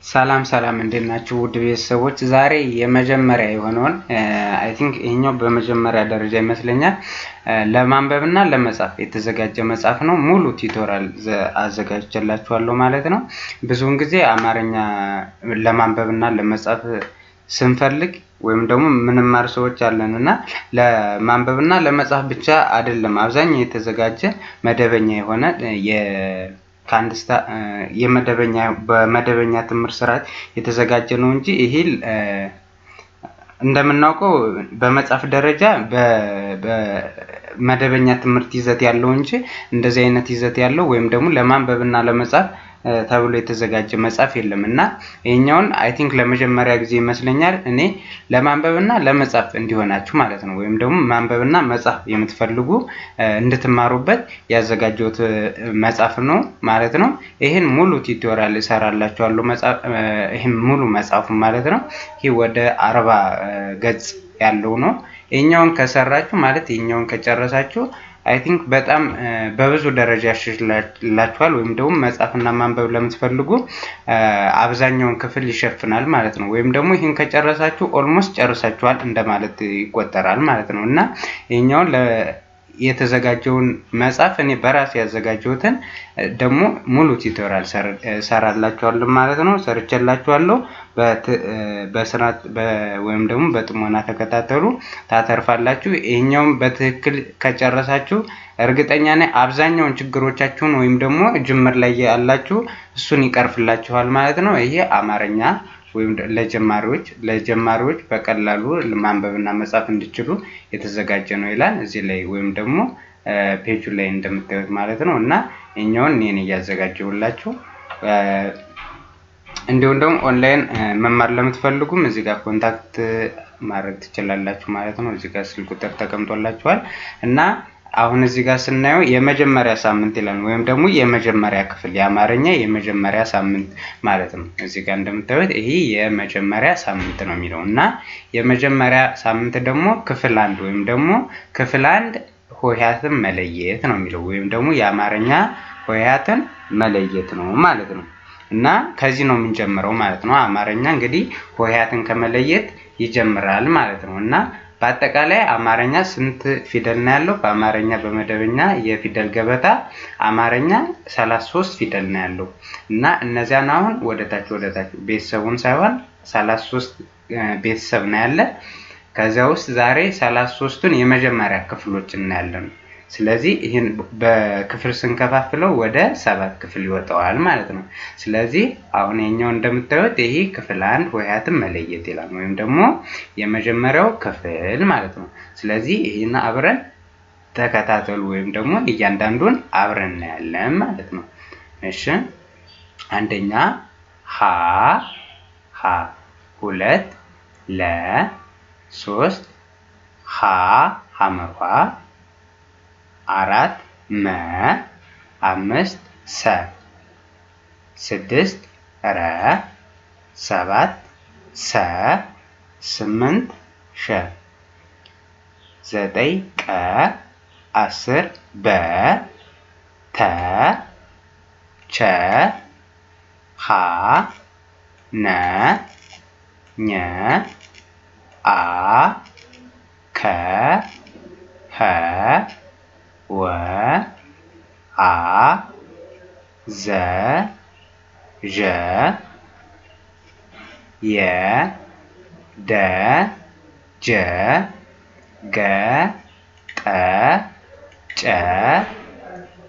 ሰላም ሰላም፣ እንዴት ናችሁ ውድ ቤተሰቦች? ዛሬ የመጀመሪያ የሆነውን፣ I think ይሄኛው በመጀመሪያ ደረጃ ይመስለኛል፣ ለማንበብ እና ለመጻፍ የተዘጋጀ መጽሐፍ ነው። ሙሉ tutorial አዘጋጅቼላችኋለሁ ማለት ነው። ብዙውን ጊዜ አማርኛ ለማንበብ እና ለመጻፍ ስንፈልግ ወይም ደግሞ ምንማር ሰዎች አለን እና ለማንበብ እና ለመጻፍ ብቻ አይደለም፣ አብዛኛው የተዘጋጀ መደበኛ የሆነ ከአንድ የመደበኛ በመደበኛ ትምህርት ስርዓት የተዘጋጀ ነው እንጂ ይሄ እንደምናውቀው በመጽሐፍ ደረጃ በመደበኛ ትምህርት ይዘት ያለው እንጂ እንደዚህ አይነት ይዘት ያለው ወይም ደግሞ ለማንበብ እና ለመጻፍ ተብሎ የተዘጋጀ መጽሐፍ የለም። እና ይሄኛውን I think ለመጀመሪያ ጊዜ ይመስለኛል እኔ ለማንበብና ለመጻፍ እንዲሆናችሁ ማለት ነው። ወይም ደግሞ ማንበብና መጻፍ የምትፈልጉ እንድትማሩበት ያዘጋጀሁት መጽሐፍ ነው ማለት ነው። ይህን ሙሉ tutorial እሰራላችኋለሁ። ይህን ሙሉ መጽሐፉ ማለት ነው። ይህ ወደ 40 ገጽ ያለው ነው። ይሄኛውን ከሰራችሁ፣ ማለት ይሄኛውን ከጨረሳችሁ፣ I think በጣም በብዙ ደረጃ ያሻሽላችኋል። ወይም ደግሞ መጻፍና ማንበብ ለምትፈልጉ አብዛኛውን ክፍል ይሸፍናል ማለት ነው። ወይም ደግሞ ይህን ከጨረሳችሁ almost ጨርሳችኋል እንደማለት ይቆጠራል ማለት ነው። እና ይሄኛውን የተዘጋጀውን መጽሐፍ፣ እኔ በራሴ ያዘጋጀሁትን ደግሞ ሙሉ tutorial እሰራላችኋለሁ ማለት ነው። ሰርቼላችኋለሁ። በስርዓት ወይም ደግሞ በጥሞና ተከታተሉ፣ ታተርፋላችሁ። ይሄኛውን በትክክል ከጨረሳችሁ እርግጠኛ ነኝ አብዛኛውን ችግሮቻችሁን ወይም ደግሞ ጅምር ላይ ያላችሁ እሱን ይቀርፍላችኋል ማለት ነው። ይሄ አማርኛ ወይም ለጀማሪዎች በቀላሉ ማንበብና መጻፍ እንዲችሉ የተዘጋጀ ነው ይላል እዚህ ላይ ወይም ደግሞ ፔጁ ላይ እንደምታዩት ማለት ነው። እና ይሄኛውን እኔ ነኝ እያዘጋጀሁላችሁ። እንዲሁም ደግሞ ኦንላይን መማር ለምትፈልጉም እዚህ ጋር contact ማድረግ ትችላላችሁ ማለት ነው። እዚህ ጋር ስልክ ቁጥር ተቀምጦላችኋል። እና አሁን እዚህ ጋር ስናየው የመጀመሪያ ሳምንት ይላል፣ ወይም ደግሞ የመጀመሪያ ክፍል፣ የአማርኛ የመጀመሪያ ሳምንት ማለት ነው። እዚህ ጋር እንደምታዩት ይሄ የመጀመሪያ ሳምንት ነው የሚለው። እና የመጀመሪያ ሳምንት ደግሞ ክፍል 1 ወይም ደግሞ ክፍል 1 ሆሄያትን መለየት ነው የሚለው፣ ወይም ደግሞ የአማርኛ ሆሄያትን መለየት ነው ማለት ነው። እና ከዚህ ነው የምንጀምረው ማለት ነው። አማርኛ እንግዲህ ሆሄያትን ከመለየት ይጀምራል ማለት ነው። እና በአጠቃላይ አማርኛ ስንት ፊደል ነው ያለው? በአማርኛ በመደበኛ የፊደል ገበታ አማርኛ 33 ፊደል ነው ያለው። እና እነዚያን አሁን ወደታች ወደታች ቤተሰቡን ሳይሆን 33 ቤተሰብ ነው ያለ። ከዚያ ውስጥ ዛሬ 33ቱን የመጀመሪያ ክፍሎች እናያለን። ስለዚህ ይህን በክፍል ስንከፋፍለው ወደ ሰባት ክፍል ይወጣዋል ማለት ነው። ስለዚህ አሁን የኛው እንደምታዩት ይሄ ክፍል 1 ሆሄያትን መለየት ይላል፣ ወይም ደግሞ የመጀመሪያው ክፍል ማለት ነው። ስለዚህ ይህን አብረን ተከታተሉ፣ ወይም ደግሞ እያንዳንዱን አብረን እናያለን ማለት ነው። እሺ፣ አንደኛ ሀ ሀ፣ ሁለት ለ፣ ሶስት ሀ ሐመሩ ሐ፣ አራት መ፣ አምስት ሰ፣ ስድስት ረ፣ ሰባት ሰ፣ ስምንት ሸ፣ ዘጠኝ ቀ፣ 10 በ፣ ተ፣ ቸ፣ ሀ፣ ነ፣ ኘ፣ አ፣ ከ፣ ኸ፣ ወ፣ አ፣ ዘ፣ ዠ፣ የ፣ ደ፣ ጀ፣ ገ፣ ጠ፣ ጨ፣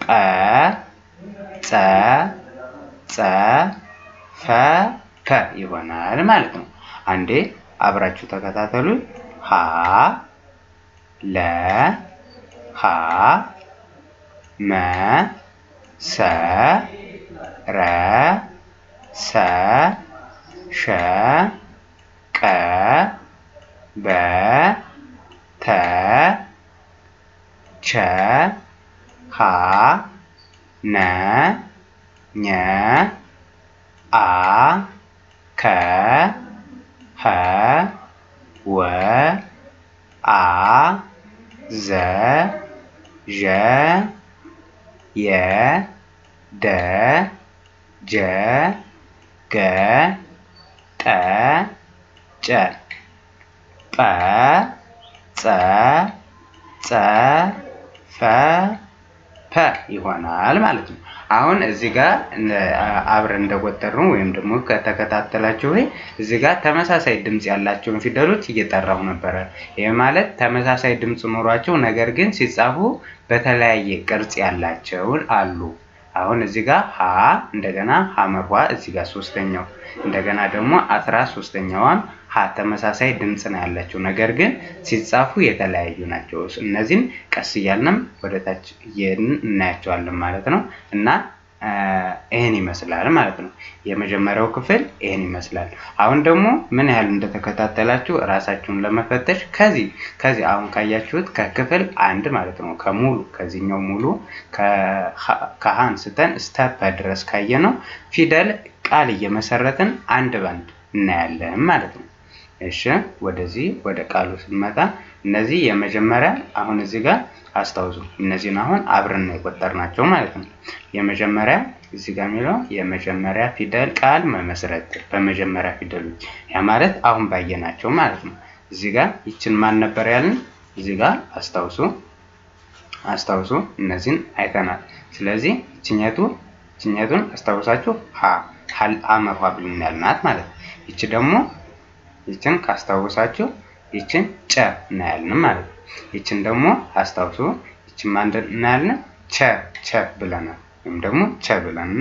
ጰ፣ ጸ፣ ጸ፣ ፈ፣ ፐ ይሆናል ማለት ነው። አንዴ አብራችሁ ተከታተሉ። ሀ ለ ሀ መ ሰ ረ ሰ ሸ ቀ በ ተ ቸ ሀ ነ ኘ አ ከ ኸ ወ አ ዘ ዠ የ ደ ጀ ገ ጠ ጨ ጰ ጸ ጸ ፈ ፐ ይሆናል ማለት ነው። አሁን እዚህ ጋር አብረን እንደቆጠርነው ወይም ደግሞ ከተከታተላችሁ እዚህ ጋር ተመሳሳይ ድምፅ ያላቸውን ፊደሎች እየጠራሁ ነበረ። ይህ ማለት ተመሳሳይ ድምፅ ኖሯቸው ነገር ግን ሲጻፉ በተለያየ ቅርጽ ያላቸውን አሉ። አሁን እዚህ ጋር ሀ እንደገና ሐመርኋ እዚህ ጋር ሶስተኛው እንደገና ደግሞ 13ኛዋም ሀ ተመሳሳይ ድምፅ ነው ያላቸው ነገር ግን ሲጻፉ የተለያዩ ናቸው። እነዚህን ቀስ እያልንም ወደታች እናያቸዋለን ማለት ነው። እና ይህን ይመስላል ማለት ነው። የመጀመሪያው ክፍል ይህን ይመስላል። አሁን ደግሞ ምን ያህል እንደተከታተላችሁ እራሳችሁን ለመፈተሽ ከዚህ አሁን ካያችሁት ከክፍል አንድ ማለት ነው ከሙሉ ከዚህኛው ሙሉ ከሀ አንስተን እስከ ፐ ድረስ ካየነው ፊደል ቃል እየመሰረትን አንድ ባንድ እናያለን ማለት ነው። እሺ ወደዚህ ወደ ቃሉ ስንመጣ እነዚህ የመጀመሪያ አሁን እዚህ ጋር አስታውሱ እነዚህን አሁን አብረን ነው የቆጠርናቸው ማለት ነው። የመጀመሪያ እዚህ ጋር የሚለው የመጀመሪያ ፊደል ቃል መመስረት በመጀመሪያ ፊደሎች ያ ማለት አሁን ባየናቸው ማለት ነው። እዚህ ጋር ይችን ማን ነበር ያልን? እዚህ ጋር አስታውሱ አስታውሱ እነዚህን አይተናል። ስለዚህ ይችኛቱን አስታውሳችሁ ሀ ሐመርኋ ብለን ያልናት ማለት ነው። ይቺ ደግሞ ይችን ካስታወሳችሁ ይችን ጨ እናያለን ማለት ነው። ይችን ደግሞ አስታውሱ ይችን ማን እናያለን? ቸ ቸ ብለናል ወይም ደግሞ ቸ ብለን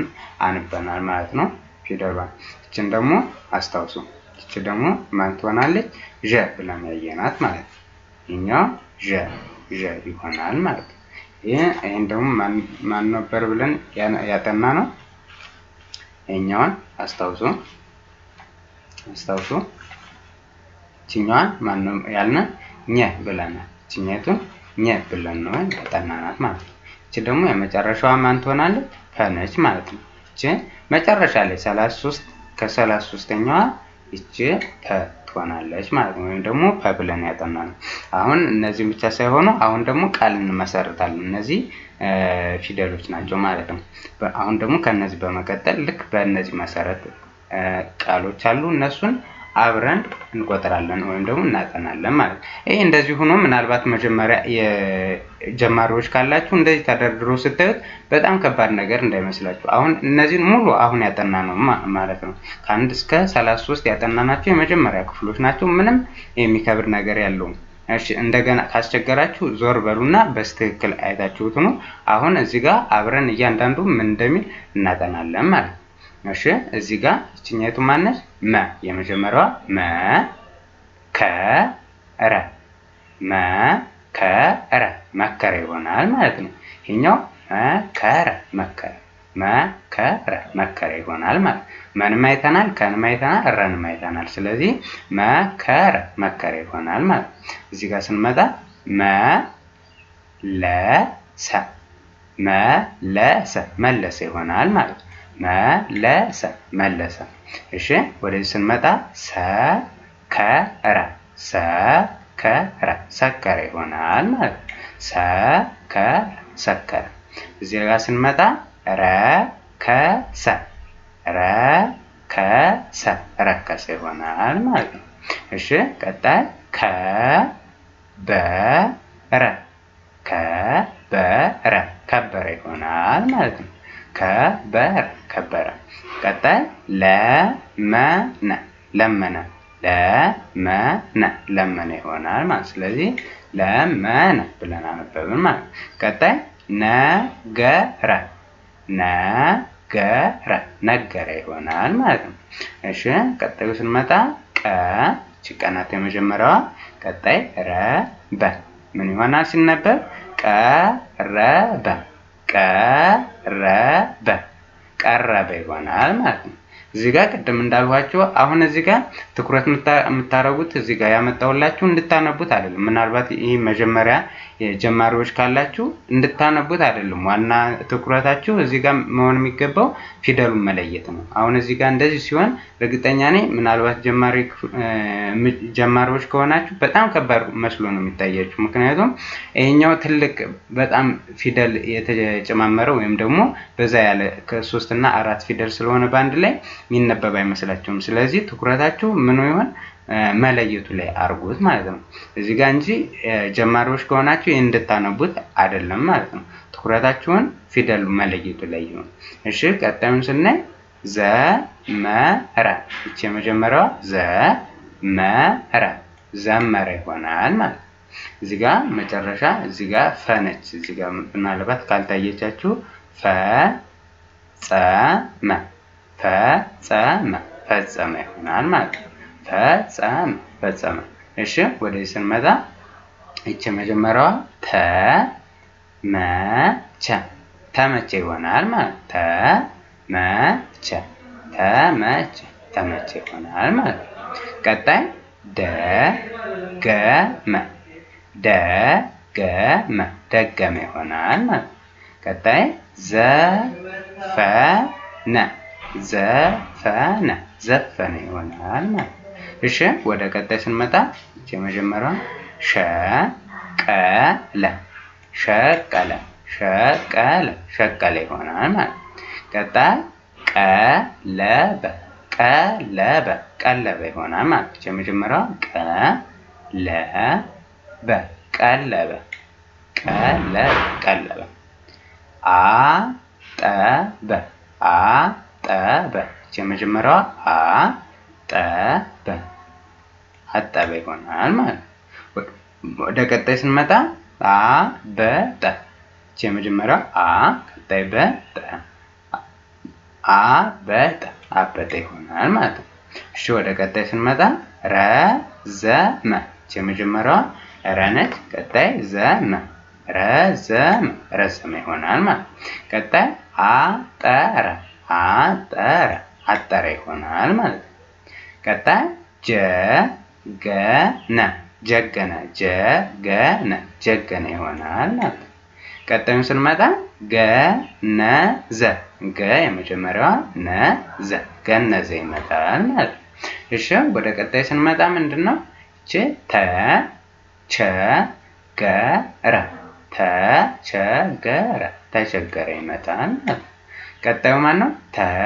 አንበናል ማለት ነው ፊደሏን። ይችን ደግሞ አስታውሱ ይች ደግሞ ማን ትሆናለች? ዠ ብለን ያየናት ማለት ነው። ይሄኛው ዠ ዠ ይሆናል ማለት ነው። ይሄን ደግሞ ማን ነበር ብለን ያጠና ነው? ይሄኛውን አስታውሱ አስታውሱ ይችኛዋን ማን ነው ያልን? ኘ ብለናል። ይችኛቱን ኘ ብለን ነው ያጠናናት ማለት ነው። ይቺ ደግሞ የመጨረሻዋ ማን ትሆናለች? ፐ ነች ማለት ነው። ይቺ መጨረሻ ላይ 33 ከ33ኛዋ ይቺ ፐ ትሆናለች ማለት ነው። ወይም ደግሞ ፐ ብለን ያጠናነው። አሁን እነዚህ ብቻ ሳይሆኑ አሁን ደግሞ ቃል እንመሰርታለን። እነዚህ ፊደሎች ናቸው ማለት ነው። አሁን ደግሞ ከነዚህ በመቀጠል ልክ በእነዚህ መሰረት ቃሎች አሉ እነሱን አብረን እንቆጥራለን ወይም ደግሞ እናጠናለን ማለት ነው። ይሄ እንደዚህ ሆኖ ምናልባት መጀመሪያ የጀማሪዎች ካላችሁ እንደዚህ ተደርድሮ ስታዩት በጣም ከባድ ነገር እንዳይመስላችሁ። አሁን እነዚህን ሙሉ አሁን ያጠናነው ማለት ነው። ከ1 እስከ 33 ያጠናናቸው የመጀመሪያ ክፍሎች ናቸው። ምንም የሚከብድ ነገር ያለውም። እሺ እንደገና ካስቸገራችሁ ዞር በሉና በስትክክል አይታችሁት ነው። አሁን እዚህ ጋር አብረን እያንዳንዱ ምን እንደሚል እናጠናለን ማለት ነው። እሺ እዚህ ጋር ይችኛይቱ ማነች? መ የመጀመሪያዋ መ ከ ረ መ ከ ረ መከረ ይሆናል ማለት ነው። ይሄኛው መከረ መከረ መከረ መከረ ይሆናል ማለት ነው። መንም አይተናል፣ ከንም አይተናል፣ ረንም አይተናል። ስለዚህ መከረ መከረ ይሆናል ማለት ነው። እዚህ ጋር ስንመጣ መ ለ ሰ መለሰ መለሰ ይሆናል ማለት ነው። መለሰ መለሰ። እሺ ወደዚህ ስንመጣ ሰከረ ሰከረ ሰከረ ይሆናል ማለት ነው። ሰከረ ሰከረ። እዚህ ጋር ስንመጣ ረከሰ ረከሰ ረከሰ ይሆናል ማለት ነው። እሺ ቀጣይ ከበረ ከበረ ከበረ ይሆናል ማለት ነው። ከበረ ከበረ። ቀጣይ ለመነ ለመነ ለመነ ለመነ ይሆናል ማለት ስለዚህ ለመነ ብለን አነበብን ማለት ነው። ቀጣይ ነገረ ነገረ ነገረ ይሆናል ማለት ነው። እሺ ቀጣዩ ስንመጣ ቀ እቺ ቀናት የመጀመሪያዋ ቀጣይ ረበ ምን ይሆናል ሲነበብ? ቀረበ ቀረበ ቀረበ ይሆናል ማለት ነው። እዚህ ጋር ቅድም እንዳልኳችሁ አሁን እዚህ ጋር ትኩረት የምታደርጉት እዚህ ጋር ያመጣሁላችሁ እንድታነቡት አይደለም። ምናልባት ይህ መጀመሪያ ጀማሪዎች ካላችሁ እንድታነቡት አይደለም። ዋና ትኩረታችሁ እዚህ ጋር መሆን የሚገባው ፊደሉን መለየት ነው። አሁን እዚህ ጋር እንደዚህ ሲሆን እርግጠኛ ነኝ ምናልባት ጀማሪዎች ከሆናችሁ በጣም ከባድ መስሎ ነው የሚታያችሁ። ምክንያቱም ይሄኛው ትልቅ በጣም ፊደል የተጨማመረ ወይም ደግሞ በዛ ያለ ከሶስት እና አራት ፊደል ስለሆነ በአንድ ላይ የሚነበብ አይመስላችሁም። ስለዚህ ትኩረታችሁ ምኑ ይሆን መለየቱ ላይ አርጉት ማለት ነው እዚህ ጋር እንጂ ጀማሪዎች ከሆናችሁ ይህን እንድታነቡት አይደለም ማለት ነው። ትኩረታችሁን ፊደሉ መለየቱ ላይ ይሁን። እሺ ቀጣዩን ስናይ ዘመረ። ይቺ የመጀመሪያዋ ዘመረ ዘመረ ይሆናል ማለት ነው። እዚህ ጋር መጨረሻ እዚህ ጋር ፈ ነች። እዚህ ጋር ምናልባት ካልታየቻችሁ ፈጸመ ፈጸመ ፈጸመ ይሆናል ማለት ነው። ፈጸመ ፈጸመ። እሺ ወደዚህ ስንመጣ ይቺ የመጀመሪያዋ ተመቸ ተመቸ ይሆናል ማለት ነው። ተመቸ ተመቸ ተመቸ ይሆናል ማለት ነው። ቀጣይ ደገመ ደገመ ደገመ ይሆናል ማለት ነው። ቀጣይ ዘፈነ ዘፈነ ዘፈነ ይሆናል ማለት ነው። እሺ ወደ ቀጣይ ስንመጣ የመጀመሪያዋ ሸቀለ ሸቀለ ሸቀለ ሸቀለ ይሆናል ማለት ነው። ቀጣይ ቀለበ ቀለበ ቀለበ ይሆናል ማለት ነው። የመጀመሪያዋ ቀለበ ቀለበ ቀለበ ቀለበ። አጠበ አጠበ የመጀመሪያዋ አጠበ አጠበ ይሆናል ማለት ነው። ወደ ቀጣይ ስንመጣ አበጠ የመጀመሪያዋ አ ቀጣይ በ ጠ አበጠ አበጠ ይሆናል ማለት ነው። እሺ ወደ ቀጣይ ስንመጣ ረዘመ የመጀመሪያዋ ረ ነች። ቀጣይ ዘመ ረዘመ ረዘመ ይሆናል ማለት ነው። ቀጣይ አጠረ አጠረ አጠረ ይሆናል ማለት ነው። ቀጣይ ጀገነ ጀገነ ጀገነ ጀገነ ይሆናል ማለት ነው። ቀጣዩን ስንመጣ ገነዘ ገ የመጀመሪያዋ ነዘ ገነዘ ይመጣል ማለት ነው። እሺ ወደ ቀጣይ ስንመጣ ምንድን ነው? ይቺ ተቸገረ ተቸገረ ተቸገረ ይመጣል ማለት ነው። ቀጣዩ ማን ነው? ተሸበረ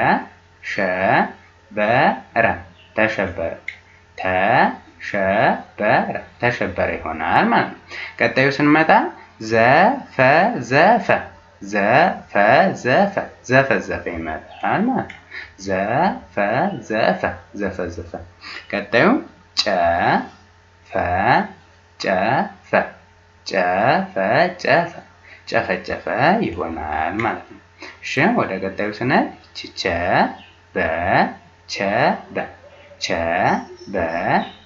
ተሸበረ ተሸበረ ተሸበረ ይሆናል ማለት ነው። ቀጣዩ ስንመጣ ዘፈዘፈ ዘፈዘፈ ዘፈዘፈ ይመጣል ማለት ነው። ዘፈዘፈ ዘፈዘፈ። ቀጣዩ ጨፈጨፈ ጨፈጨፈ ጨፈጨፈ ይሆናል ማለት ነው። እሺ ወደ ቀጣዩ ስንሄድ ቸ በ ቸ በ ቸ በ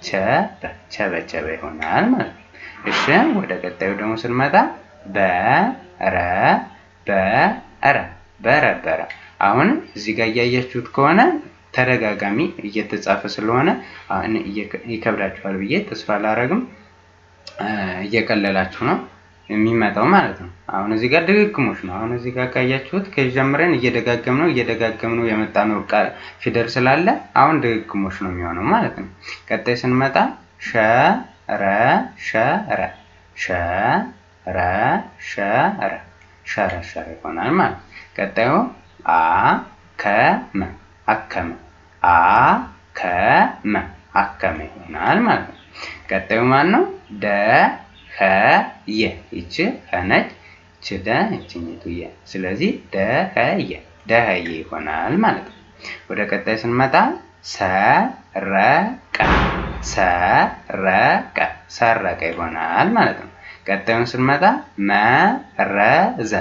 ቸ በ ቸበቸበ ይሆናል ማለት ነው። እሺ ወደ ቀጣዩ ደግሞ ስንመጣ በ ረ በ ረ በረበረ። አሁን እዚህ ጋር እያያችሁት ከሆነ ተደጋጋሚ እየተጻፈ ስለሆነ አሁን ይከብዳችኋል ብዬ ተስፋ አላረግም። እየቀለላችሁ ነው የሚመጣው ማለት ነው። አሁን እዚህ ጋር ድግግሞች ነው። አሁን እዚህ ጋር ካያችሁት ከጀምረን እየደጋገምነው የመጣ ነው ፊደል ስላለ አሁን ድግግሞች ነው የሚሆነው ማለት ነው። ቀጣይ ስንመጣ ሸ ረ ሸ ረ ሸ ረ ሸ ረ ሸረሸረ ይሆናል ማለት ነው። ቀጣዩ አ ከ መ አከመ አ ከ መ አከመ ይሆናል ማለት ነው። ቀጣዩ ማን ነው? ደ ኸ የ ይቺ ኸ ነች። ይቺ ደ ይቺኛይቱ የ። ስለዚህ ደኸየ ደኸየ ይሆናል ማለት ነው። ወደ ቀጣይ ስንመጣ ሰረቀ ሰረቀ ሰረቀ ይሆናል ማለት ነው። ቀጣዩን ስንመጣ መረዘ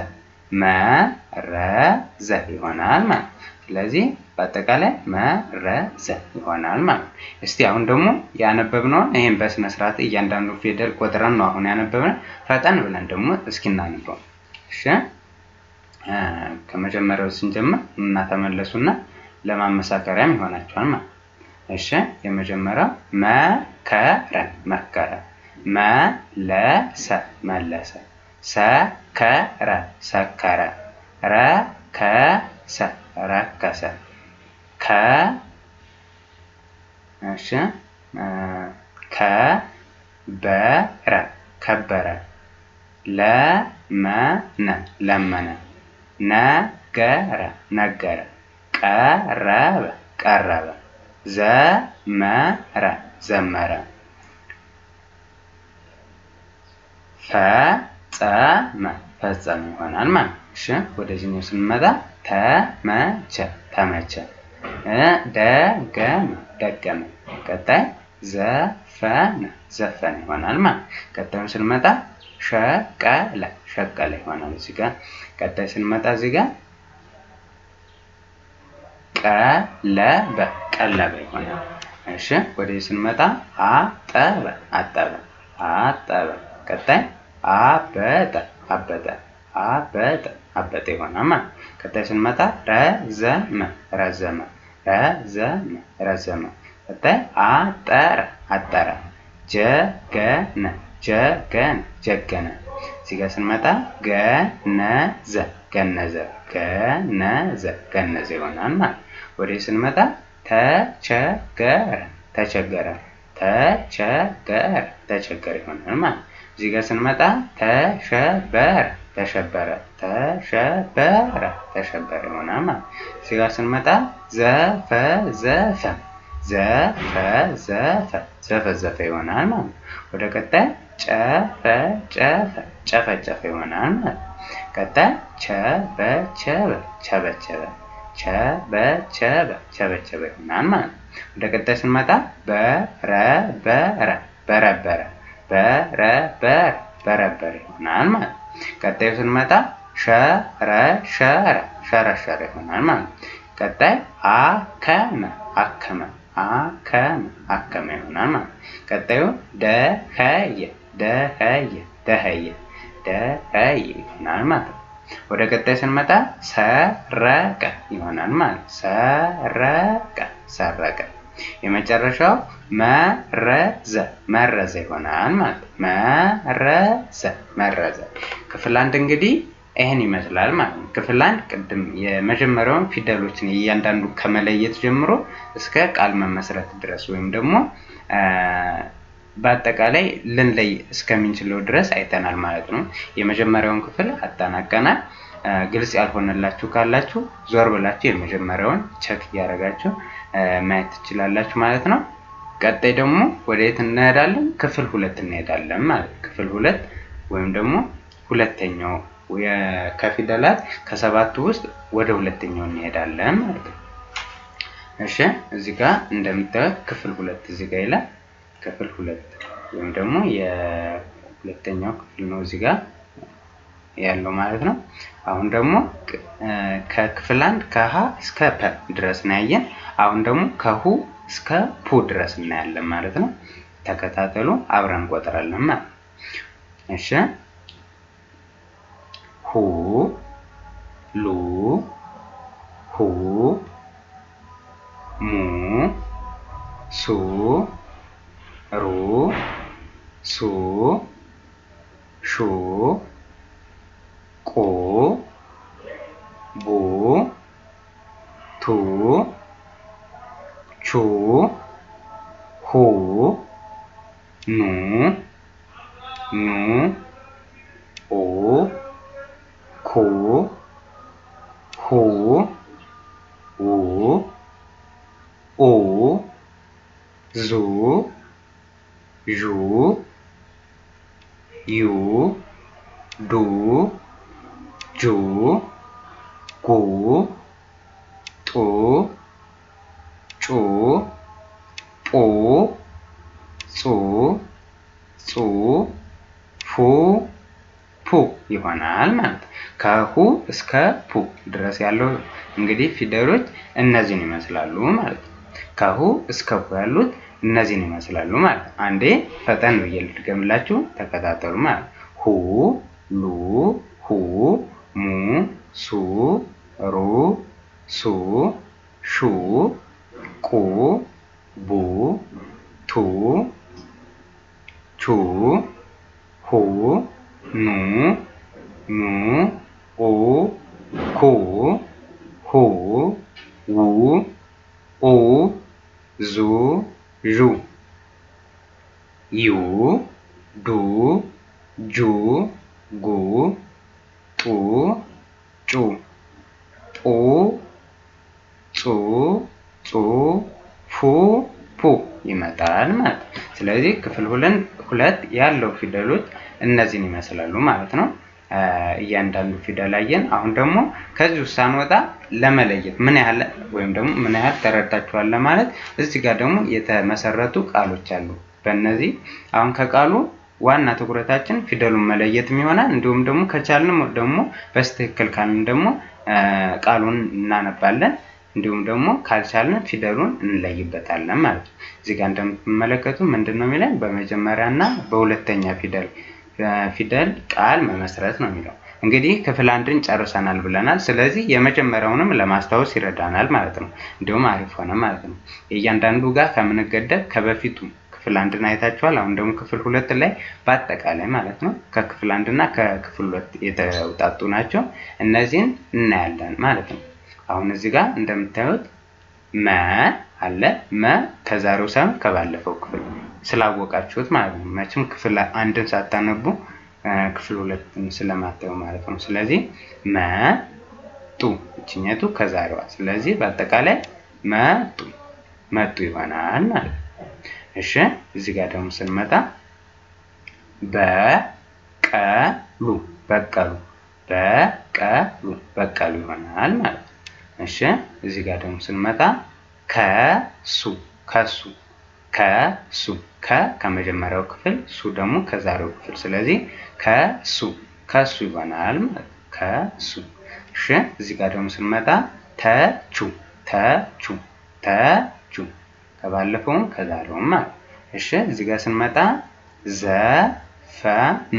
መረዘ ይሆናል ማለት ነው። ስለዚህ በአጠቃላይ መረዘ ይሆናል ማለት ነው። እስቲ አሁን ደግሞ ያነበብነውን ይህን በስነ ስርዓት እያንዳንዱ ፊደል ቆጥረን ነው አሁን ያነበብነው። ፈጠን ብለን ደግሞ እስኪ እናንበው። እሺ ከመጀመሪያው ስንጀምር እና ተመለሱና ለማመሳከሪያም ይሆናቸዋል ማለት ነው። እሺ የመጀመሪያው መከረ መከረ፣ መለሰ መለሰ፣ ሰከረ ሰከረ፣ ረከሰ ረከሰ፣ ከ እሺ ከበረ ከበረ፣ ለመነ ለመነ፣ ነገረ ነገረ፣ ቀረበ ቀረበ። ዘመረ ዘመረ። ፈጸመ ፈጸመ ይሆናል ማለት ነው። እሺ ወደዚህኛው ስንመጣ ተመቸ ተመቸ። ደገመ ደገመ። ቀጣይ ዘፈነ ዘፈነ ይሆናል ማለት ነው። ቀጣዩን ስንመጣ ሸቀለ ሸቀለ ይሆናል እዚህ ጋር። ቀጣይ ስንመጣ እዚህ ጋር ቀለበ ቀለበ ይሆናል። እሺ ወደዚህ ስንመጣ አጠበ አጠበ አጠበ። ቀጣይ አበጠ አበጠ አበጠ አበጠ ይሆናል ማለት ነው። ቀጣይ ስንመጣ ረዘመ ረዘመ ረዘመ ረዘመ። ቀጣይ አጠረ አጠረ። ጀገነ ጀገነ ጀገነ። እዚህ ጋር ስንመጣ ገነዘ ገነዘ ገነዘ ገነዘ ይሆናል ማለት ነው። ወደዚህ ስንመጣ ተቸገረ ተቸገረ ተቸገረ ተቸገረ ይሆናል ማለት ነው። እዚህ ጋር ስንመጣ ተሸበረ ተሸበረ ተሸበረ ተሸበረ ይሆናል ማለት ነው። እዚህ ጋር ስንመጣ ዘፈዘፈ ዘፈዘፈ ዘፈዘፈ ይሆናል ማለት ነው። ወደ ቀጣይ ጨፈጨፈ ጨፈጨፈ ይሆናል ማለት ነው። ቀጣይ ቸበቸበ ቸበቸበ ቸበቸበ ቸበቸበ ይሆናል ማለት ነው። ወደ ቀጣይ ስንመጣ በረበረ በረበረ በረበረ በረበረ ይሆናል ማለት ነው። ቀጣዩ ስንመጣ ሸረሸረ ሸረሸረ ይሆናል ማለት ነው። ቀጣይ አከመ አከመ አከመ አከመ ይሆናል ማለት ነው። ቀጣዩ ደኸየ ደኸየ ደኸየ ደኸየ ይሆናል ማለት ነው። ወደ ቀጣይ ስንመጣ ሰረቀ ይሆናል ማለት ነው። ሰረቀ ሰረቀ። የመጨረሻው መረዘ መረዘ ይሆናል ማለት ነው። መረዘ መረዘ። ክፍል አንድ እንግዲህ ይህን ይመስላል ማለት ነው። ክፍል አንድ ቅድም የመጀመሪያውን ፊደሎችን እያንዳንዱ ከመለየት ጀምሮ እስከ ቃል መመስረት ድረስ ወይም ደግሞ በአጠቃላይ ልንለይ እስከምንችለው ድረስ አይተናል ማለት ነው። የመጀመሪያውን ክፍል አጠናቀናል። ግልጽ ያልሆነላችሁ ካላችሁ ዞር ብላችሁ የመጀመሪያውን check እያደረጋችሁ ማየት ትችላላችሁ ማለት ነው። ቀጣይ ደግሞ ወደ የት እንሄዳለን? ክፍል ሁለት እንሄዳለን ማለት ነው። ክፍል ሁለት ወይም ደግሞ ሁለተኛው ከፊደላት ከሰባቱ ውስጥ ወደ ሁለተኛው እንሄዳለን ማለት ነው። እሺ እዚህ ጋር እንደምታዩት ክፍል ሁለት እዚህ ጋር ይላል። ክፍል ሁለት ወይም ደግሞ የሁለተኛው ክፍል ነው እዚህ ጋር ያለው ማለት ነው። አሁን ደግሞ ከክፍል አንድ ከሀ እስከ ፐ ድረስ ነው ያየን። አሁን ደግሞ ከሁ እስከ ፑ ድረስ እናያለን ማለት ነው። ተከታተሉ፣ አብረን እንቆጥራለን ማለት ነው። እሺ ሁ ሉ ሁ ሙ ሱ ሩ ሱ ሹ ቁ ቡ ቱ ቹ ሁ ኑ ኙ ኡ ኩ ሁ ው ኡ ዙ ዡ ዩ ዱ ጁ ጉ ጡ ጩ ጱ ጹ ጹ ፉ ፑ ይሆናል ማለት ነው። ከሁ እስከ ፑ ድረስ ያለው እንግዲህ ፊደሎች እነዚህን ይመስላሉ ማለት ነው። ከሁ እስከ ፑ ያሉት እነዚህን ይመስላሉ ማለት ነው። አንዴ ፈጠን ብዬ ልድገምላችሁ፣ ተከታተሉ ማለት ነው። ሁ ሉ ሁ ሙ ሱ ሩ ሱ ሹ ቁ ቡ ቱ ቹ ሁ ኑ ኙ ኡ ኩ ሁ ው ኡ ዙ ዡ ዩ ዱ ጁ ጉ ጡ ጩ ጱ ጹ ጹ ፉ ፑ ይመጣል ማለት ነው። ስለዚህ ክፍል ሁለት ያለው ፊደሎች እነዚህን ይመስላሉ ማለት ነው። እያንዳንዱ ፊደል አየን። አሁን ደግሞ ከዚሁ ሳንወጣ ለመለየት ምን ያህል ወይም ደግሞ ምን ያህል ተረድታችኋል ለማለት እዚህ ጋር ደግሞ የተመሰረቱ ቃሎች አሉ። በእነዚህ አሁን ከቃሉ ዋና ትኩረታችን ፊደሉን መለየትም ይሆናል። እንዲሁም ደግሞ ከቻልንም ደግሞ በስትክክል ካልን ደግሞ ቃሉን እናነባለን። እንዲሁም ደግሞ ካልቻልን ፊደሉን እንለይበታለን ማለት ነው። እዚህ ጋር እንደምትመለከቱ ምንድን ነው የሚለን? በመጀመሪያ እና በሁለተኛ ፊደል ቃል መመስረት ነው የሚለው። እንግዲህ ክፍል አንድን ጨርሰናል ብለናል። ስለዚህ የመጀመሪያውንም ለማስታወስ ይረዳናል ማለት ነው። እንዲሁም አሪፍ ሆነ ማለት ነው። የእያንዳንዱ ጋር ከምንገደብ ከበፊቱ ክፍል አንድን አይታችኋል። አሁን ደግሞ ክፍል ሁለት ላይ በአጠቃላይ ማለት ነው ከክፍል አንድና ከክፍል ሁለት የተውጣጡ ናቸው። እነዚህን እናያለን ማለት ነው። አሁን እዚህ ጋር እንደምታዩት መ አለ። መ ከዛሬው ሳይሆን ከባለፈው ክፍል ስላወቃችሁት ማለት ነው። መቼም ክፍል አንድን ሳታነቡ ክፍል ሁለትን ስለማታዩ ማለት ነው። ስለዚህ መ ጡ እችኛቱ ከዛሬዋ። ስለዚህ በአጠቃላይ መጡ መጡ ይሆናል ማለት ነው። እሺ እዚህ ጋር ደግሞ ስንመጣ በቀሉ በቀሉ በቀሉ በቀሉ ይሆናል ማለት ነው። እሺ እዚህ ጋር ደግሞ ስንመጣ ከሱ ከሱ ከሱ ከ ከመጀመሪያው ክፍል ሱ ደግሞ ከዛሬው ክፍል። ስለዚህ ከሱ ከሱ ይሆናል ማለት ነው። ከሱ። እሺ እዚህ ጋር ደግሞ ስንመጣ ተቹ ተቹ ተቹ ከባለፈውም ከዛሬውም ማለት ነው። እሺ እዚህ ጋር ስንመጣ ዘፈኑ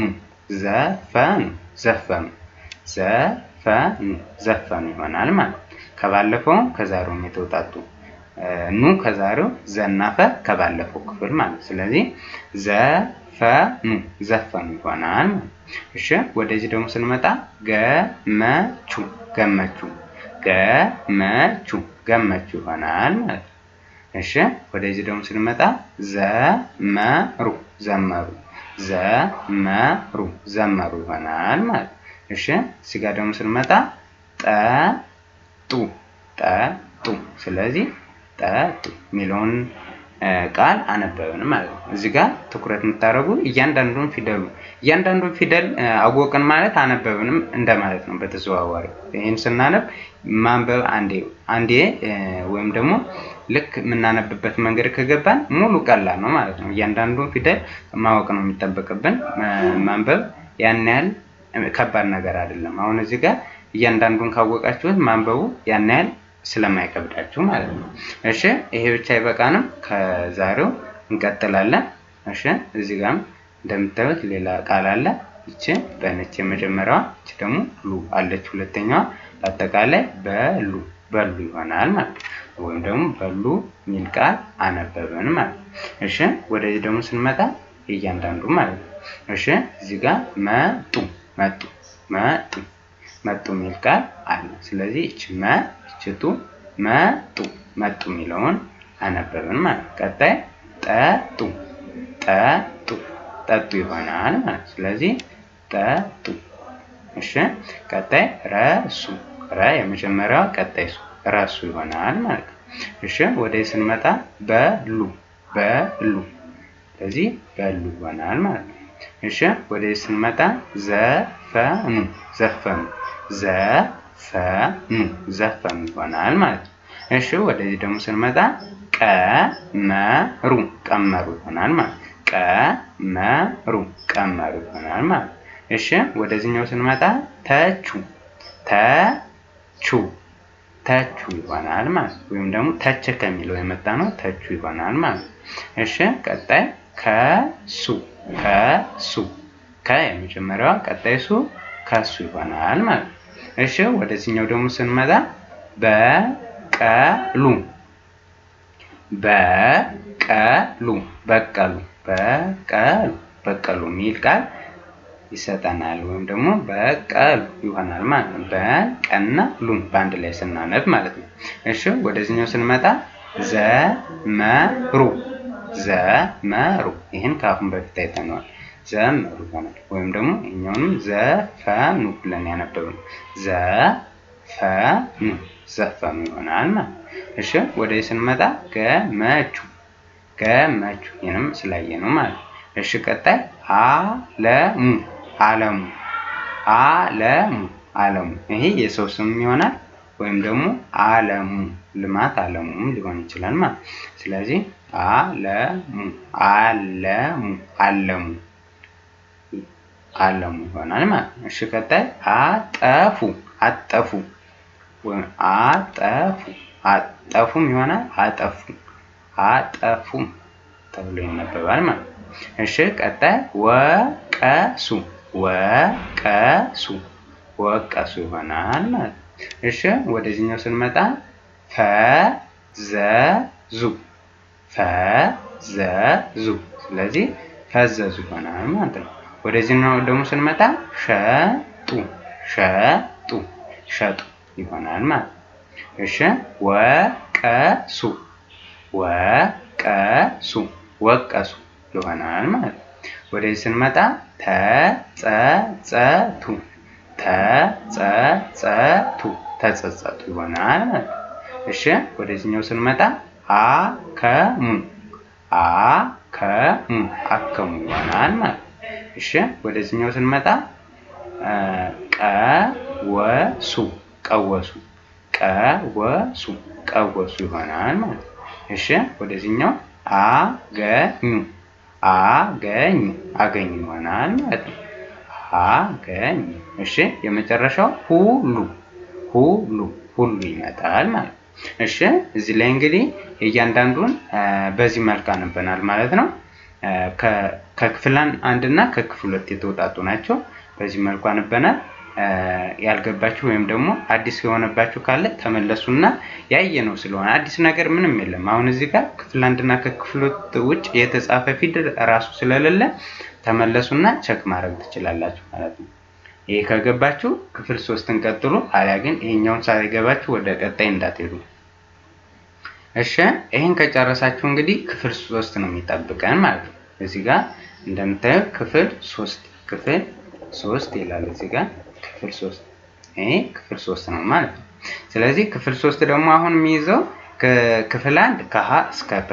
ዘፈኑ ዘፈኑ ዘፈኑ ዘፈኑ ይሆናል ማለት ነው። ከባለፈውም ከዛሬውም የተውጣጡ ኑ ከዛሬው ዘናፈ ከባለፈው ክፍል ማለት ነው። ስለዚህ ዘፈኑ ዘፈኑ ይሆናል ማለት ነው። እሺ ወደዚህ ደግሞ ስንመጣ ገመቹ ገመቹ ገመቹ ገመቹ ይሆናል ማለት ነው። እሺ ወደዚህ ደግሞ ስንመጣ ዘመሩ ዘመሩ ዘመሩ ዘመሩ ይሆናል ማለት ነው። እሺ እዚህ ጋር ደግሞ ስንመጣ ጠጡ ጠጡ። ስለዚህ ጠጡ የሚለውን ቃል አነበብን ማለት ነው። እዚህ ጋር ትኩረት የምታደርጉ እያንዳንዱን ፊደሉ እያንዳንዱን ፊደል አወቅን ማለት አነበብንም እንደማለት ነው። በተዘዋዋሪ ይህን ስናነብ ማንበብ አንዴ አንዴ ወይም ደግሞ ልክ የምናነብበት መንገድ ከገባን ሙሉ ቀላል ነው ማለት ነው። እያንዳንዱን ፊደል ማወቅ ነው የሚጠበቅብን። ማንበብ ያን ያህል ከባድ ነገር አይደለም። አሁን እዚህ ጋር እያንዳንዱን ካወቃችሁት ማንበቡ ያን ያህል ስለማይከብዳችሁ ማለት ነው። እሺ ይሄ ብቻ አይበቃንም። ከዛሬው እንቀጥላለን። እሺ እዚህ ጋርም እንደምታዩት ሌላ ቃል አለ። ይቺ በነች የመጀመሪያዋ፣ ይቺ ደግሞ ሉ አለች ሁለተኛዋ። በአጠቃላይ በሉ በሉ ይሆናል ማለት ነው። ወይም ደግሞ በሉ የሚል ቃል አነበብን ማለት ነው። እሺ ወደዚህ ደግሞ ስንመጣ እያንዳንዱ ማለት ነው። እሺ እዚህ ጋር መጡ መጡ መጡ መጡ የሚል ቃል አለ። ስለዚህ ይቺ መ ይቺ ጡ መጡ መጡ የሚለውን አነበብን ማለት ነው። ቀጣይ ጠጡ ጠጡ ጠጡ ይሆናል ማለት ነው። ስለዚህ ጠጡ። እሺ ቀጣይ ረሱ ረ የመጀመሪያዋ ቀጣይ ሱ ረሱ ይሆናል ማለት ነው። እሺ ወደ ስንመጣ በሉ በሉ ስለዚህ በሉ ይሆናል ማለት ነው። እሺ ወደ ስንመጣ ዘፈኑ ዘፈኑ ዘፈኑ ዘፈኑ ይሆናል ማለት ነው። እሺ ወደዚህ ደግሞ ስንመጣ ቀመሩ ቀመሩ ይሆናል ማለት ነው። ቀመሩ ቀመሩ ይሆናል ማለት ነው። እሺ ወደዚህኛው ስንመጣ ተቹ ተቹ ተቹ ይሆናል ማለት ነው። ወይም ደግሞ ተቸ ከሚለው የመጣ ነው። ተቹ ይሆናል ማለት ነው። እሺ ቀጣይ ከሱ ከሱ ከ የመጀመሪያዋ ቀጣይ ሱ ከሱ ይሆናል ማለት ነው። እሺ ወደዚህኛው ደግሞ ስንመጣ በቀሉ በቀሉ በቀሉ በቀሉ በቀሉ የሚል ቃል ይሰጠናል ወይም ደግሞ በቀሉ ይሆናል ማለት ነው። በቀና ሉን በአንድ ላይ ስናነብ ማለት ነው። እሺ ወደዚህኛው ስንመጣ ዘመሩ ዘመሩ ይህን ከአሁን በፊት አይተነዋል። ዘመሩ ይሆናል ወይም ደግሞ ይሄኛውንም ዘፈኑ ብለን ያነበብነው ዘፈኑ ዘፈኑ ይሆናል ማለት ነው። እሺ ወደዚህ ስንመጣ ገመቹ ገመቹ ይህንም ስላየ ነው ማለት ነው። እሺ ቀጣይ አለሙ አለሙ አለሙ አለሙ ይሄ የሰው ስም ይሆናል ወይም ደግሞ አለሙ ልማት አለሙም ሊሆን ይችላል ማለት ነው። ስለዚህ አለሙ አለሙ አለሙ አለሙ ይሆናል ማለት ነው። እሺ ቀጣይ አጠፉ አጠፉ ወይም አጠፉ አጠፉም ይሆናል አጠፉ አጠፉም ተብሎ ይነበባል ማለት ነው። እሺ ቀጣይ ወቀሱ ወቀሱ ወቀሱ ይሆናል ማለት ነው። እሺ ወደዚህኛው ስንመጣ ፈዘዙ ፈዘዙ ስለዚህ ፈዘዙ ይሆናል ማለት ነው። ወደዚህኛው ደግሞ ስንመጣ ሸጡ ሸጡ ሸጡ ይሆናል ማለት ነው። እሺ ወቀሱ ወቀሱ ወቀሱ ይሆናል ማለት ነው። ወደዚህ ስንመጣ ተጸጸቱ ተጸጸቱ ተጸጸቱ ይሆናል ማለት ነው። እሺ ወደዚህኛው ስንመጣ አከሙ አከሙ አከሙ ይሆናል ማለት ነው። እሺ ወደዚህኛው ስንመጣ ቀወሱ ቀወሱ ቀወሱ ቀወሱ ይሆናል ማለት ነው። እሺ ወደዚህኛው አገኙ አገኙ አገኙ ይሆናል ማለት ነው። አገኙ። እሺ የመጨረሻው ሁሉ ሁሉ ሁሉ ይመጣል ማለት ነው። እሺ እዚህ ላይ እንግዲህ እያንዳንዱን በዚህ መልክ አንበናል ማለት ነው። ከክፍል አንድ እና ከክፍል ሁለት የተውጣጡ ናቸው። በዚህ መልኩ አንበናል። ያልገባችሁ ወይም ደግሞ አዲስ የሆነባችሁ ካለ ተመለሱና ያየነው ስለሆነ አዲስ ነገር ምንም የለም። አሁን እዚህ ጋር ክፍል አንድና ከክፍል ሁለት ውጭ የተጻፈ ፊደል ራሱ ስለሌለ ተመለሱና check ማድረግ ትችላላችሁ ማለት ነው። ይሄ ከገባችሁ ክፍል ሶስትን ቀጥሉ፣ አሊያ ግን ይሄኛውን ሳይገባችሁ ወደ ቀጣይ እንዳትሄዱ። እሺ ይሄን ከጨረሳችሁ እንግዲህ ክፍል ሶስት ነው የሚጠብቀን ማለት ነው። እዚህ ጋር እንደምታዩት ክፍል ሶስት ክፍል ሶስት ይላል እዚህ ጋር ክፍል ሶስት ይሄ ክፍል ሶስት ነው ማለት ነው። ስለዚህ ክፍል ሶስት ደግሞ አሁን የሚይዘው ክፍል አንድ ከሀ እስከ ፐ፣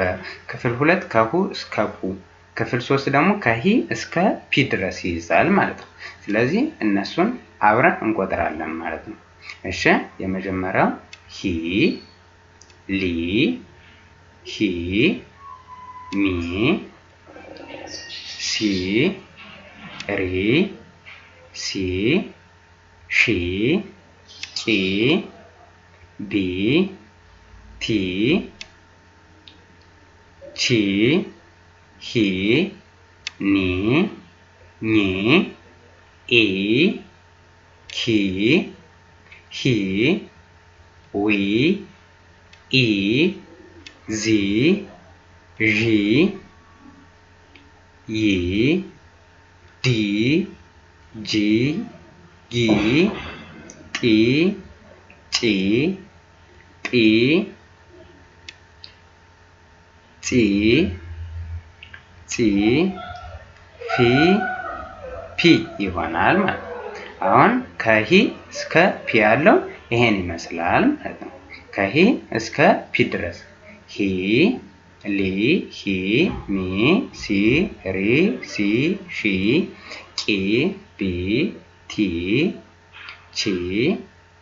ክፍል ሁለት ከሁ እስከ ፑ፣ ክፍል ሶስት ደግሞ ከሂ እስከ ፒ ድረስ ይይዛል ማለት ነው። ስለዚህ እነሱን አብረን እንቆጥራለን ማለት ነው። እሺ የመጀመሪያው ሂ ሊ ሂ ሚ ሲ ሪ ሲ ሺ ቂ ቢ ቲ ቺ ሂ ኒ ኚ ኢ ኪ ሂ ዊ ኢ ዚ ዢ ይ ዲ ጂ ጊ ጢ ጪ ጲ ጺ ጺ ፊ ፒ ይሆናል ማለት ነው። አሁን ከሂ እስከ ፒ ያለው ይሄን ይመስላል ማለት ነው። ከሂ እስከ ፒ ድረስ ሂ ሊ ሂ ሚ ሲ ሪ ሲ ሺ ቂ ቢ ቲ ቺ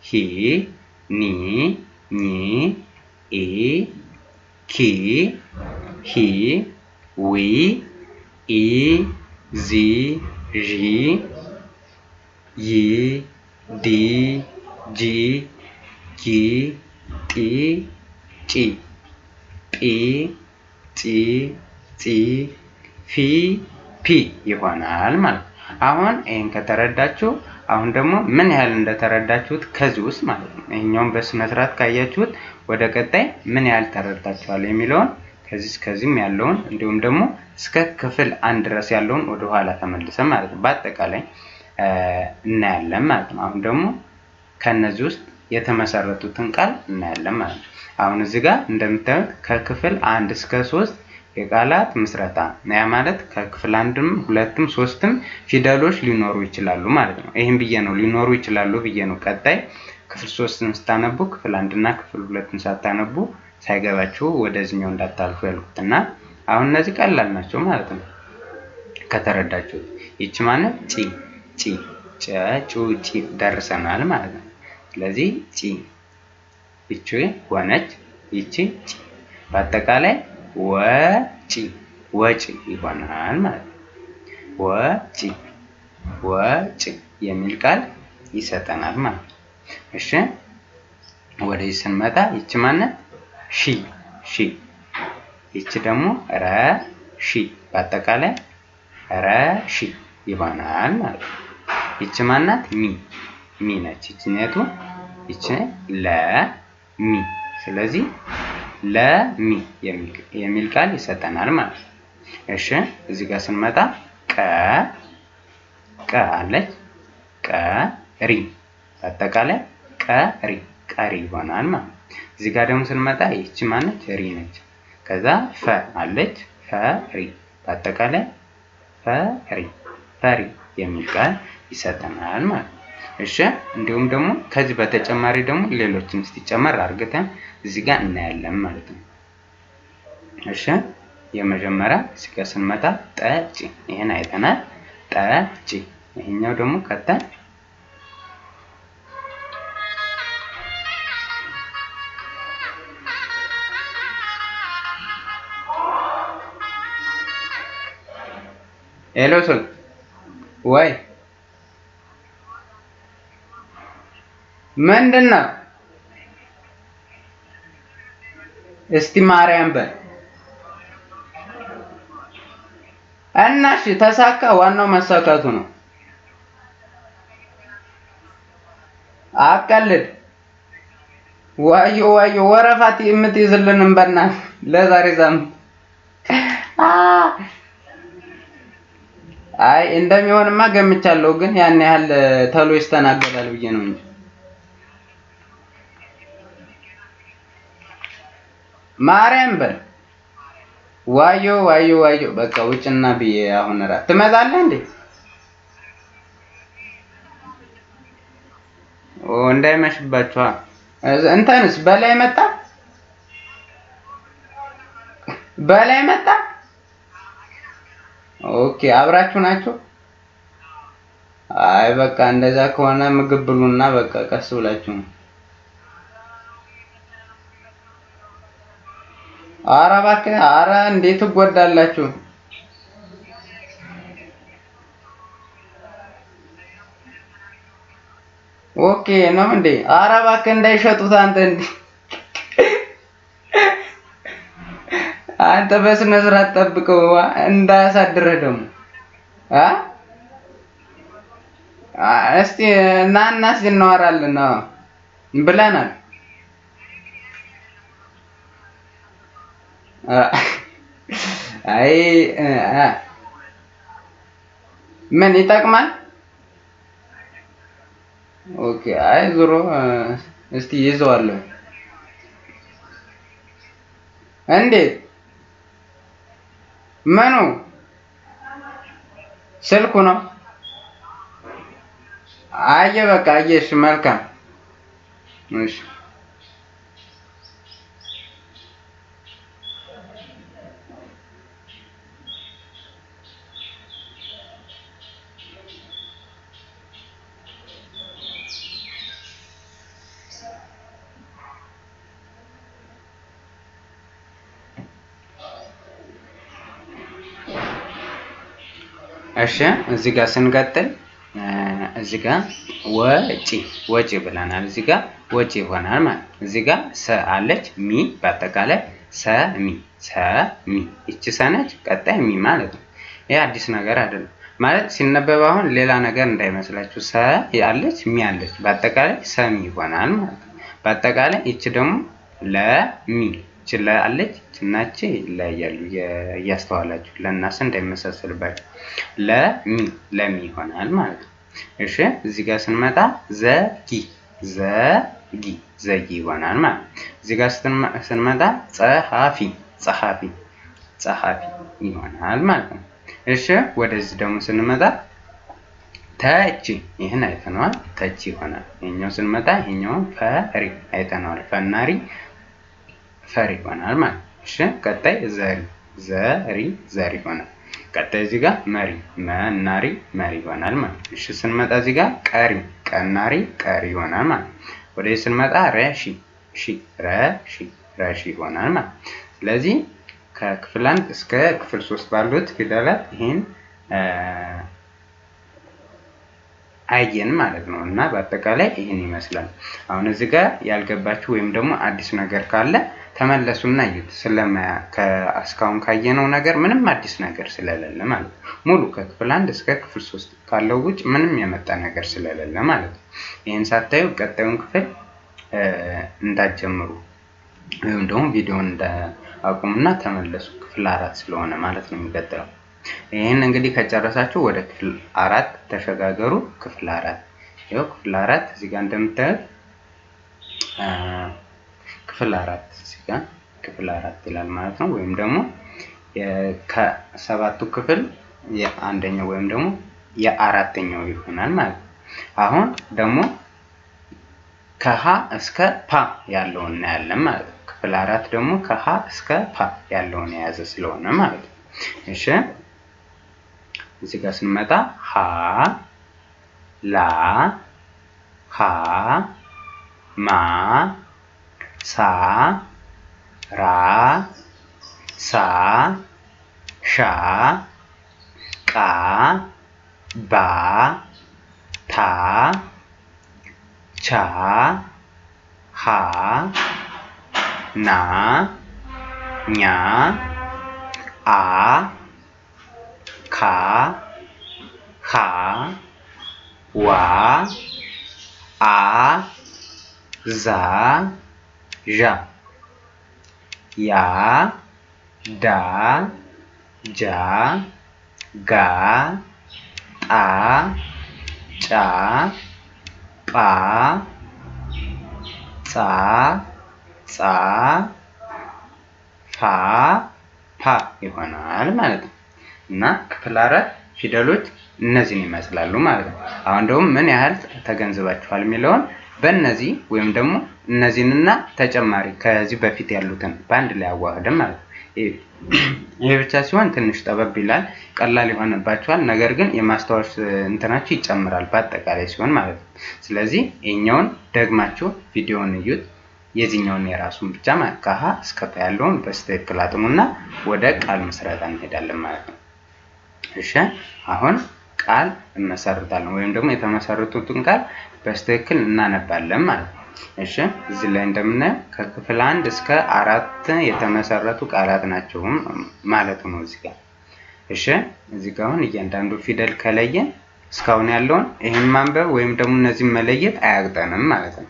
ሂ ኒ ኚ ኢ ኪ ሂ ዊ ኢ ዚ ዢ ይ ዲ ጂ ጊ ጢ ጪ ጲ ጺ ጺ ፊ ፒ ይሆናል ማለት ነው። አሁን ይሄን ከተረዳችሁ አሁን ደግሞ ምን ያህል እንደተረዳችሁት ከዚህ ውስጥ ማለት ነው። ይሄኛውን በስነ ስርዓት ካያችሁት ወደ ቀጣይ ምን ያህል ተረድታችኋል የሚለውን ከዚህ እስከዚህም ያለውን እንዲሁም ደግሞ እስከ ክፍል አንድ ድረስ ያለውን ወደ ኋላ ተመልሰን ማለት ነው በአጠቃላይ እናያለን ማለት ነው። አሁን ደግሞ ከነዚህ ውስጥ የተመሰረቱትን ቃል እናያለን ማለት ነው። አሁን እዚህ ጋር እንደምታዩት ከክፍል አንድ እስከ ሶስት የቃላት ምስረታ፣ ያ ማለት ከክፍል አንድም ሁለትም ሶስትም ፊደሎች ሊኖሩ ይችላሉ ማለት ነው። ይህም ብዬ ነው ሊኖሩ ይችላሉ ብዬ ነው ቀጣይ ክፍል 3ን ስታነቡ ክፍል 1 እና ክፍል 2ን ሳታነቡ ሳይገባችሁ ወደዚህኛው እንዳታልፉ ያልኩትና አሁን እነዚህ ቀላል ናቸው ማለት ነው ከተረዳችሁት። ይቺ ማለት ጪ ጪ ጨ ጩ ጪ ደርሰናል ማለት ነው። ስለዚህ ጪ ይቺ ሆነች፣ ይቺ ጪ፣ በአጠቃላይ ወጪ ወጪ ይሆናል ማለት ነው። ወጪ ወጪ የሚል ቃል ይሰጠናል ማለት ነው። እሺ ወደዚህ ስንመጣ ይቺ ማነት ሺ ሺ፣ ይቺ ደግሞ ረ ሺ፣ በአጠቃላይ ረ ሺ ይሆናል ማለት ነው። ይቺ ማናት ሚ ሚ ነች። ይቺኛቱ ይቺ ለ ሚ፣ ስለዚህ ለሚ የሚል ቃል ይሰጠናል ማለት ነው። እሺ እዚህ ጋር ስንመጣ ቀ ቀ አለች ቀ ሪ፣ በአጠቃላይ ቀሪ ቀሪ ይሆናል ማለት ነው። እዚህ ጋር ደግሞ ስንመጣ ይቺ ማነች ሪ ነች። ከዛ ፈ አለች ፈሪ፣ በአጠቃላይ ፈሪ ፈሪ የሚል ቃል ይሰጠናል ማለት ነው። እሺ እንዲሁም ደግሞ ከዚህ በተጨማሪ ደግሞ ሌሎችን እስቲ ጨመር አድርገን እዚህ ጋር እናያለን ማለት ነው። እሺ የመጀመሪያ እዚህ ጋር ስንመጣ ጠጪ፣ ይሄን አይተናል። ጠጪ ይሄኛው ደግሞ ቀጣይ hello ሶል ወይ ምንድን ነው? እስቲ ማርያም በል እና እሺ፣ ተሳካ። ዋናው መሳካቱ ነው። አቀልድ ዋዮ ዋዮ፣ ወረፋት የምትይዝልንም በእናትህ ለዛሬ ሳምንት። አይ እንደሚሆንማ ገምቻለሁ፣ ግን ያን ያህል ተሎ ይስተናገዳል ብዬ ነው እንጂ። ማርያም በል ዋዮ ዋዮ ዋዮ። በቃ ውጭና ብዬ አሁን እራት ትመጣለህ እንዴ? ኦ እንዳይመሽባችኋ። እንትንስ በላይ መጣ፣ በላይ መጣ። okay አብራችሁ ናችሁ? አይ በቃ እንደዛ ከሆነ ምግብ ብሉና በቃ ቀስ ብላችሁ ነው። ኧረ እባክህ፣ ኧረ እንዴት ትጎዳላችሁ? okay ነው እንዴ? ኧረ እባክህ እንዳይሸጡት አንተ እንዴ! አንተ በስነ ስርዓት ጠብቀው እንዳያሳድርህ ደግሞ አ እስቲ ና እና እስቲ እናወራለን ብለናል። አይ ምን ይጠቅማል? okay አይ ዞሮ እስቲ ይዘዋለሁ። እንዴት ምኑ ስልኩ ነው? አየ በቃ አየሽ፣ መልካም እሺ። እሺ እዚህ ጋር ስንቀጥል እዚህ ጋር ወጪ ወጪ ብለናል። እዚህ ጋር ወጪ ይሆናል ማለት ነው። እዚህ ጋር ሰ አለች ሚ፣ በአጠቃላይ ሰሚ ሰሚ፣ ይቺ ሰ ነች፣ ቀጣይ ሚ ማለት ነው። ይህ አዲስ ነገር አይደለም ማለት ሲነበብ አሁን ሌላ ነገር እንዳይመስላችሁ። ሰ አለች ሚ አለች፣ በአጠቃላይ ሰሚ ይሆናል ማለት ነው። በአጠቃላይ ይቺ ደግሞ ለሚ፣ ይቺ ለ አለች እና ይቺ ይለያያሉ፣ እያስተዋላችሁ ለእናስ እንዳይመሳሰልባችሁ። ለሚ ለሚ ይሆናል ማለት ነው። እሺ እዚህ ጋር ስንመጣ ዘጊ ዘጊ ዘጊ ይሆናል ማለት ነው። እዚህ ጋር ስንመጣ ጸሐፊ ጸሐፊ ጸሐፊ ይሆናል ማለት ነው። እሺ ወደዚህ ደግሞ ስንመጣ ተቺ ይህን አይተነዋል። ተቺ ይሆናል። ይሄኛው ስንመጣ ይሄኛውን ፈሪ አይተነዋል። ፈናሪ ፈሪ ይሆናል ማለት ነው። እሺ ቀጣይ ዘሪ ዘሪ ዘሪ ይሆናል። ቀጣይ እዚህ ጋር መሪ መናሪ መሪ ይሆናል ማለት ነው። እሺ ስንመጣ እዚህ ጋር ቀሪ ቀናሪ ቀሪ ይሆናል ማለት ነው። ወደዚህ ስንመጣ ረሺ ሺ ረሺ ረሺ ይሆናል ማለት ነው። ስለዚህ ከክፍል 1 እስከ ክፍል 3 ባሉት ፊደላት ይህን አየን ማለት ነው። እና በአጠቃላይ ይህን ይመስላል። አሁን እዚህ ጋር ያልገባችሁ ወይም ደግሞ አዲስ ነገር ካለ ተመለሱና እዩት። እስካሁን ካየነው ነገር ምንም አዲስ ነገር ስለሌለ ማለት ነው። ሙሉ ከክፍል 1 እስከ ክፍል 3 ካለው ውጭ ምንም የመጣ ነገር ስለሌለ ማለት ነው። ይህን ሳታዩ ቀጣዩን ክፍል እንዳትጀምሩ ወይም ደግሞ ቪዲዮውን አቁሙና ተመለሱ። ክፍል 4 ስለሆነ ማለት ነው የሚቀጥለው። ይህን እንግዲህ ከጨረሳችሁ ወደ ክፍል 4 ተሸጋገሩ። ክፍል 4 ይኸው ክፍል 4 እዚህ ጋር እንደምታዩት ክፍል 4 እዚህ ጋር ክፍል 4 ይላል ማለት ነው። ወይም ደግሞ ከሰባቱ ክፍል የአንደኛው ወይም ደግሞ የአራተኛው ይሆናል ማለት ነው። አሁን ደግሞ ከሀ እስከ ፓ ያለውን እናያለን ማለት ነው። ክፍል 4 ደግሞ ከሀ እስከ ፓ ያለውን የያዘ ስለሆነ ማለት ነው። እሺ እዚህ ጋር ስንመጣ ሀ ላ ሀ ማ ሳ ራ ሳ ሻ ቃ ባ ታ ቻ ሃ ና ኛ አ ካ ሃ ዋ አ ዛ ዣ ያ ዳ ጃ ጋ ጣ ጫ ጳ ጻ ጻ ፋ ፓ ይሆናል ማለት ነው። እና ክፍል 4 ፊደሎች እነዚህን ይመስላሉ ማለት ነው። አሁን ደግሞ ምን ያህል ተገንዝባችኋል የሚለውን በእነዚህ ወይም ደግሞ እነዚህንና ተጨማሪ ከዚህ በፊት ያሉትን በአንድ ላይ አዋህደን ማለት ነው። ይሄ ብቻ ሲሆን ትንሽ ጠበብ ይላል፣ ቀላል ይሆንባችኋል። ነገር ግን የማስታወስ እንትናችሁ ይጨምራል በአጠቃላይ ሲሆን ማለት ነው። ስለዚህ ይሄኛውን ደግማችሁ ቪዲዮውን እዩት። የዚህኛውን የራሱን ብቻ ከሀ እስከ ፐ ያለውን በስትክክል አጥኑና ወደ ቃል ምስረታ እንሄዳለን ማለት ነው። እሺ አሁን ቃል እንመሰርታለን ወይም ደግሞ የተመሰረቱትን ቃል በስትክክል እናነባለን ማለት ነው። እሺ እዚህ ላይ እንደምናየው ከክፍል 1 እስከ 4 የተመሰረቱ ቃላት ናቸው ማለት ነው እዚህ ጋር። እሺ እዚህ ጋር አሁን እያንዳንዱ ፊደል ከለየን እስካሁን ያለውን ይህን ማንበብ ወይም ደግሞ እነዚህን መለየት አያቅጠንም ማለት ነው።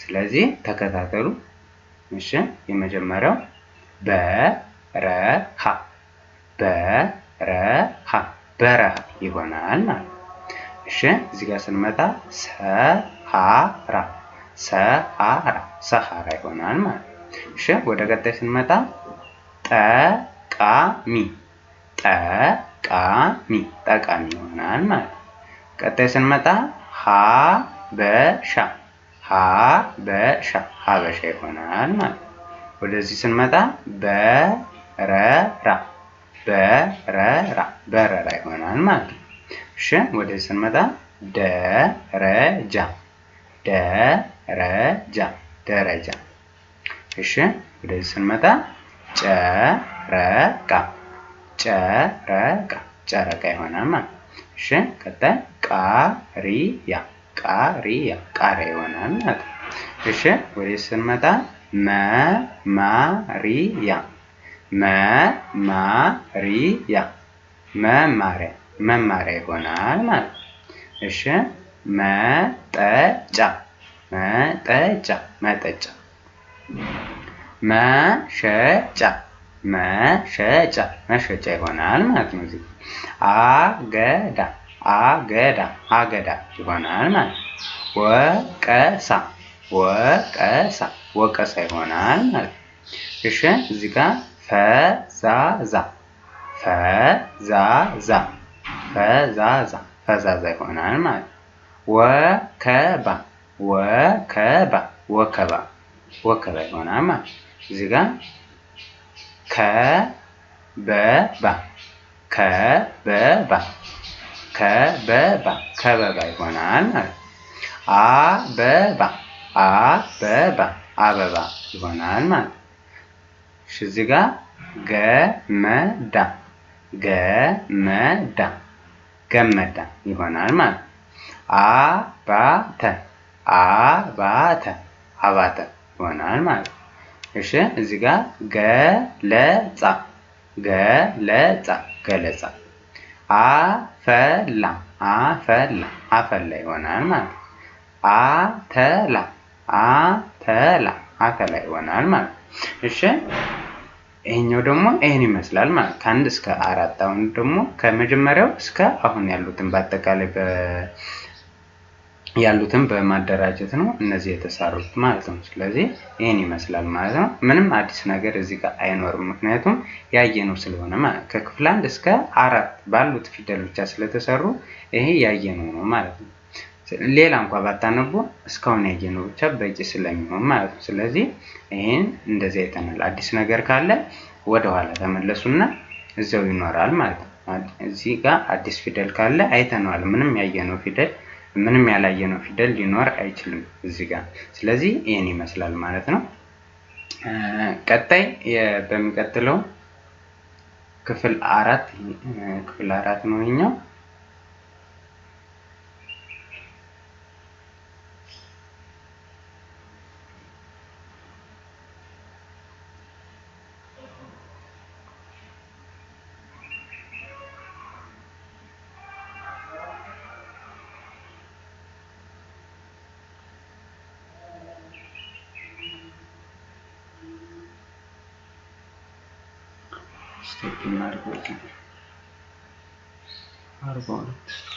ስለዚህ ተከታተሉ። እሺ የመጀመሪያው በረሃ በረሃ በረሃ ይሆናል ማለት ነው። እሺ እዚህ ጋር ስንመጣ ሰሃራ ሰሃራ ሰሃራ ይሆናል ማለት ነው። እሺ ወደ ቀጣይ ስንመጣ ጠቃሚ ጠቃሚ ጠቃሚ ይሆናል ማለት ነው። ቀጣይ ስንመጣ ሀበሻ ሀበሻ ሀበሻ ይሆናል ማለት ነው። ወደዚህ ስንመጣ በረራ በረራ በረራ ይሆናል ማለት ነው። እሺ ወደዚህ ስንመጣ ደረጃ ደረጃ ደረጃ። እሺ ወደዚህ ስንመጣ ጨረቃ ጨረቃ ጨረቃ ይሆናል ማለት ነው። እሺ ቀጣይ ቃሪያ ቃሪያ ቃሪያ ይሆናል ማለት ነው። እሺ ወደዚህ ስንመጣ መማሪያ መማሪያ መማሪያ መማሪያ ይሆናል ማለት ነው። እሺ መጠጫ መጠጫ መጠጫ መሸጫ መሸጫ መሸጫ ይሆናል ማለት ነው። እዚህ አገዳ አገዳ አገዳ ይሆናል ማለት ነው። ወቀሳ ወቀሳ ወቀሳ ይሆናል ማለት ነው። እሺ እዚህ ጋር ፈዛዛ ፈዛዛ ፈዛዛ ፈዛዛ ይሆናል ማለት ነው። ወከባ ወከባ ወከባ ወከባ ይሆናል ማለት ነው። እዚህ ጋር ከበባ ከበባ ከበባ ከበባ ይሆናል ማለት ነው። አበባ አበባ አበባ ይሆናል ማለት ነው። እሺ እዚህ ጋር ገመዳ ገመዳ ገመዳ ይሆናል ማለት ነው። አባተ አባተ አባተ ይሆናል ማለት ነው። እሺ እዚህ ጋር ገለጻ ገለጻ ገለጻ። አፈላ አፈላ አፈላ ይሆናል ማለት ነው። አተላ አተላ አተላ ይሆናል ማለት ነው። እሺ ይሄኛው ደግሞ ይሄን ይመስላል ማለት ከአንድ እስከ አራት። አሁን ደግሞ ከመጀመሪያው እስከ አሁን ያሉትን በአጠቃላይ ያሉትን በማደራጀት ነው እነዚህ የተሰሩት ማለት ነው። ስለዚህ ይሄን ይመስላል ማለት ነው። ምንም አዲስ ነገር እዚህ ጋር አይኖርም፣ ምክንያቱም ያየነው ስለሆነ ማለት ከክፍል 1 እስከ 4 ባሉት ፊደል ብቻ ስለተሰሩ ይሄ ያየነው ነው ማለት ነው። ሌላ እንኳን ባታነቡ እስካሁን ያየነው ብቻ በቂ ስለሚሆን ማለት ነው። ስለዚህ ይሄን እንደዚህ አይተናል። አዲስ ነገር ካለ ወደ ኋላ ተመለሱና እዛው ይኖራል ማለት ነው። እዚህ ጋር አዲስ ፊደል ካለ አይተነዋል። ምንም ያየነው ፊደል ምንም ያላየነው ፊደል ሊኖር አይችልም እዚህ ጋር። ስለዚህ ይሄን ይመስላል ማለት ነው። ቀጣይ በሚቀጥለው ክፍል 4 ክፍል 4 ነው ይሄኛው። ስቴፕ እናድርገው 42።